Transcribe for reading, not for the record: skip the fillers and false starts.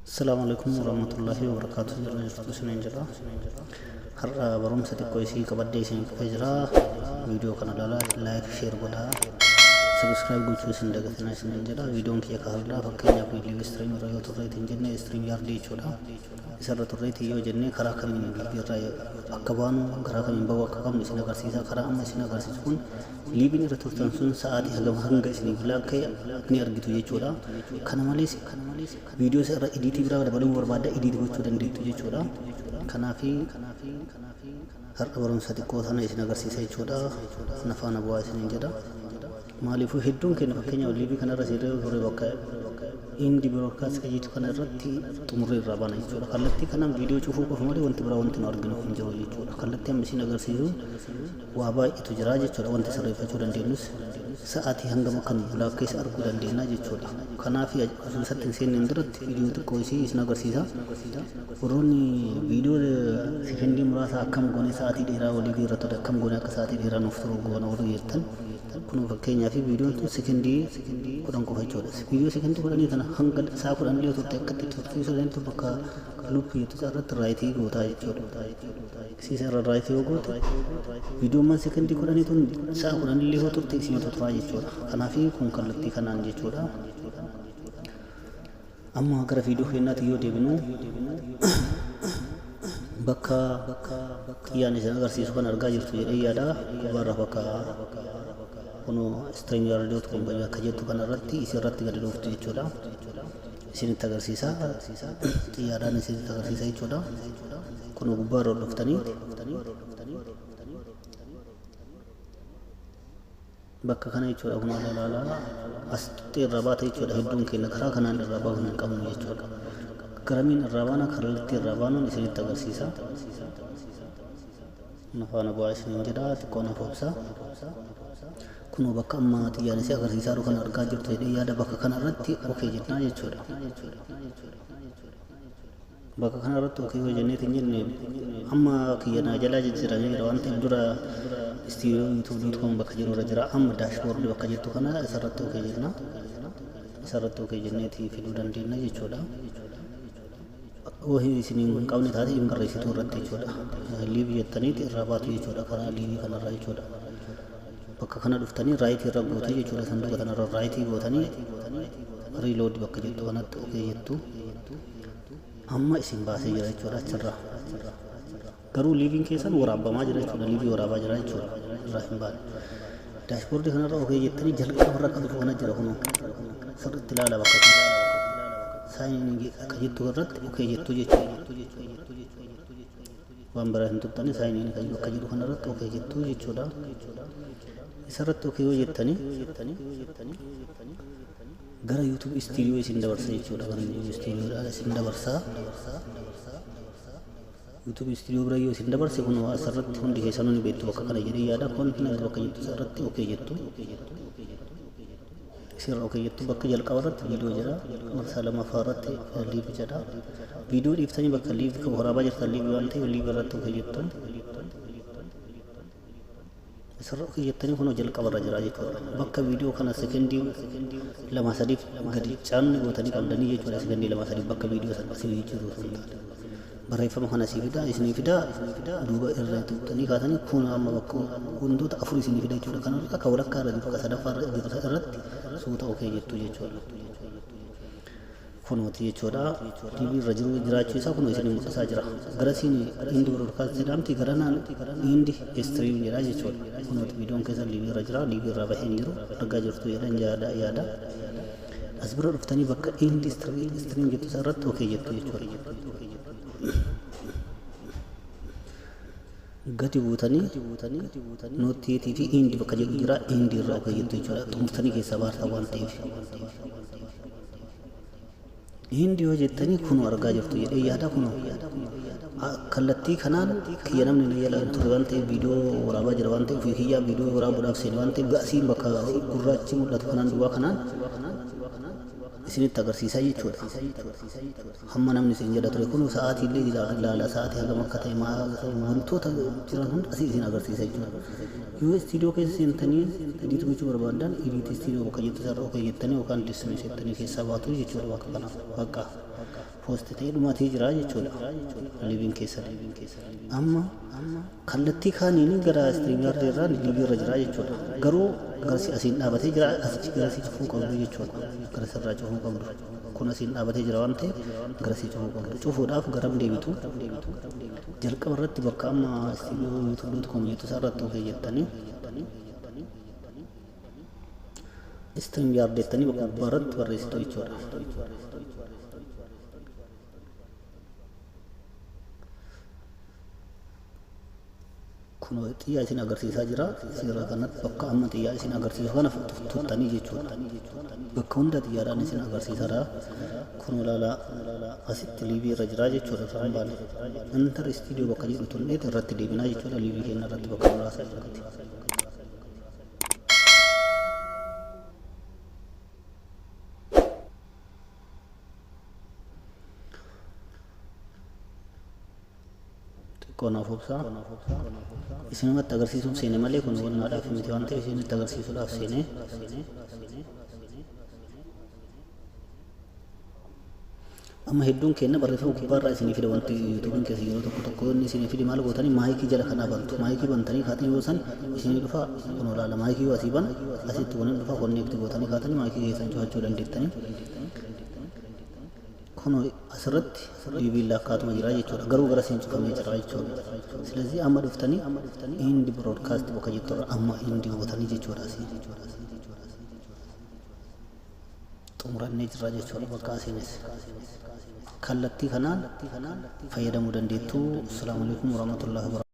Assalamu alaikum warahmatullahi wabarakatuh. Jirra jirtu isiniin jira. Har'a barumsa xiqqoo isii qabadhee isin dhufee jira. Viidiyoo kana ilaalaa, like, share godhaa, subscribe gochuu isin dagatina isiniin jedha. Viidiyoon kiyya ka har'aa, fakkeenyaaf live stream irra yoo turreetiin jenne, StreamYard jechuudha. Isarra turreetiin yoo jenne, karaa kamiin live irra akka baanu, karaa kamiin bahuu akka qabnu isin agarsiisa. Karaa amma isin agarsiisu kun liveiin irra turtan sun sa'aatii hagam hanga isiniif laakka'e ni argitu jechuudha. Kana malees viidiyoo isa irra editii biraa dabaluu barbaadda, edit gochuu dandeettu jechuudha. Kanaafi har'a barumsa xiqqoo sana isin agarsiisa jechuudha. Na faana bu'aa isiniin jedha. Maaliifuu hedduun keenya, fakkeenyaaf, live kanarra sirree turre, bakka end broadcast qajeelchu kana irratti xumurree irraa baana jechuudha. Kallattii kanaan viidiyoo cufuu qofa malee wanti biraa wanti nu arginu hin jiru jechuudha. Kallattii amma isin agarsiisuun waa baay'eetu jira jechuudha. Wanti sirreeffachuu dandeenyus sa'aatii hangam akka nu bulaa keessa arguu dandeenya jechuudha. Kanaaf osoo isatti hin seenneen duratti viidiyoo xiqqoo isii isin agarsiisa. Warroonni viidiyoo sekendii muraasa akkam goone sa'aatii dheeraa walii irra ture, akkam goone akka sa'aatii dheeraa nuuf turu goona warri jettan, kun fakkeenyaaf viidiyoon tun sekendii 10 qofa jechuudha. Viidiyoo sekendii 10 kana hanga sa'a 10 illee turte akka itti tursiisuu dandeettu, bakka loop jettu irratti right gootaa jechuudha. Isiisa irra right yoo goote, viidiyoon sekendii 10 tun sa'a 10 illee yoo turte isimatu turaa jechuudha. Kanaaf kun kallattii kanaan jechuudha. Amma gara viidiyoo keenyaatti yoo deebinu, bakka xiyyaan isin agarsiisu kan argaa jirtu jedhee yaada. Gubbaarra bakka kunoo streamyard.com akka jettu kana irratti isii irratti gadi dhuftu jechuudha. Isinitti agarsiisa, xiyyaadhaan isinitti agarsiisa jechuudha. Kunoo gubbaarra ol dhuftanii bakka kana jechuudha. Kun ilaalaa, as tuxxee irraa baata jechuudha. Hedduun keenya karaa kanaan irraa bahuu hin qabnu jechuudha. Garamiin irraa baana? Kallattii irraa baanuun isinitti agarsiisa. Na faana bu'aa isiniin jedha, xiqqoo na obsa. Kunoo bakka amma xiyyaan isii agarsiisaa jiru kana argaa jirtu jedhee yaada. Bakka kana irratti okay jennaa jechuudha. Bakka kana irratti okay yoo jenneetiin jenne, amma kiyya naa jalaa jijjiiramee jira waan ta'eef, dura studio youtube.com bakka jiru irra jira. Amma dashboard bakka jettu kana isarratti okay jenna. Isarratti okay jenneeti fiduu dandeenya jechuudha. Yoo isiniin hin qabne taate, hin barreessituu irratti jechuudha. Live jettaniiti irraa baatu jechuudha, karaa live kanarraa jechuudha. Bakka kana dhuftanii right irra gootu jechuudha. Sanduuqa kanarra right gootanii, reload bakka jettu kanatti okay jettu. Amma isin baasee jira jechuudha achirraa. Garuu liveiin keessan waraabamaa jira jechuudha. Live waraabaa jira jechuudha. Irraa hin baane. Dashboard kanarra okay jettanii, jalqabarra akka dhufu kana jira. Kunoo sirriitti ilaala, bakka kana sign in akka jettu irratti okay jettu jechuudha. Waan biraa hin tuttani, sign in kan akka jedhu kanarratti okay jettu jechuudha. Isarratti okay yoo jettanii, gara YouTube Studio isin dabarsa jechuudha. Gara YouTube Studio isin dabarsa. YouTube Studio bira yoo isin dabarse, kun asirratti hundi keessanuu ni beektu bakka kana jedhee yaada. Content bakka jettu irratti okay jettu. Isirra okay jettu. Bakka jalqaba irratti viidiyoo jedha, marsaa lammaffaa irratti live jedha. Viidiyoo dhiiftanii bakka live kan waraabaa jirtan live waan ta'eef, live irratti okay jettu. Isirra okay jettanii, kunoo jalqaba irra jira jechuudha. Bakka viidiyoo kana sekendii lama sadiif gadi caanni gootanii qabdanii jechuudha. Sekendii 2 sadiif bakka viidiyoo sana asii jiru sun taate, barreeffama kana asii fida, isinii fida. Duuba irra tuqxanii kaatanii, kun amma bakka wantoota afur isinii fida jechuudha. Kanarra akka walakkaa irra jiru, sadaffaa irra jiru irratti suuta okay jettu jechuudha. Kunooti jechuudha. Live irra jiru jiraachuu isaa kunoo isinii mul'isaa jira. Garasiin end broadcast jedhamti, garanaan end stream jedha jechuudha. Kunooti viidiyoon keessan live irra jira, live irraa bahee hin jiru, argaa jirtu jedhan yaada. Yaada as bira dhuftanii bakka end stream jettu isa irratti okay jettu jechuudha. Gadi buutanii not yet fi end bakka jedhu jira, end irraa okay jettu jechuudha. Xumurtanii keessaa baartaa waan ta'eef. End yoo jettanii, kunoo argaa jirtu jedhee yaada. Kunoo kallattii kanaan kiyya namni na jala hin turre waan ta'eef, viidiyoo waraabaa jira waan ta'eef, ofii kiyyaa viidiyoo waraabuudhaaf seene waan ta'eef, ga'asiin bakka gurraachi mul'atu kanaan duwwaa kanaan isinitti agarsiisaa jechuudha. Hamma namni isin jala ture kun sa'aatii illee ilaala, sa'aatii hagam akka ta'e, wantoota jiran hunda asii isin agarsiisa jechuudha. Yoo studio keessa seentanii edit gochuu barbaadan, edit studio bakka jettu sarara okay jettanii yookaan dismiss jettanii keessaa baatu jechuudha bakka kana bakka. Post ta'ee dhumatee jira jechuudha. Liveiin keessan. Amma kallattii kaaniin gara StreamYard irraa live irra jira jechuudha. Garuu garasi asiin dhaabatee jira, asichi garasii cufuu qabdu jechuudha. Garasirraa cufuu qabdu. Kun asiin dhaabatee jira waan ta'eef garasii cufuu qabdu. Cufuudhaaf garam deebitu? Jalqaba irratti bakka amma studio youtube.com jettu isaa irratti okay jettanii, StreamYard jettanii bakka gubbaa irratti barreessitu jechuudha. Kun xiyyaa isin agarsiisaa jira. Seera kanatti bakka amma xiyyaa isin agarsiisu kana tuttanii jechuudha. Bakka hunda xiyyaadhaan isin agarsiisaadha. Kun ilaalaa, asitti live irra jira jechuudha. Irraan baane enter studio bakka jedhu tunneet irratti deebinaa jechuudha. Live keenya irratti bakka muraasa irratti. Xiqqoo naaf obsaa. Isinumatti agarsiisuuf seene malee kun wannaadhaaf miti waan ta'eef, isinitti agarsiisuudhaaf seene. Amma hedduun keenya barreeffama gubbaarraa isinii fida. Wanti YouTubeiin keessa yeroo tokko tokko inni isinii fide maal gootanii? Mic jala kanaa bantu. Mic bantanii kaatanii yoo san isinii dhufa. Kun olaala, mic yoo asii ban asitti waliin dhufa. Connect gootanii kaatanii mic keessan cufachuu dandeettanii. Kun asirratti liveiin lakkaatuma jira jechuudha, garuu gara siin cufamee jira jechuudha. ስለዚህ amma dhuftanii end broadcast bakka jetturra amma end gootanii jechuudha. Asii xumurannee jirra jechuudha. Bakka asiinis kallattii kanaan fayyadamuu dandeettu. Assalaamu alaikum warahmatullahi wabarakatuh.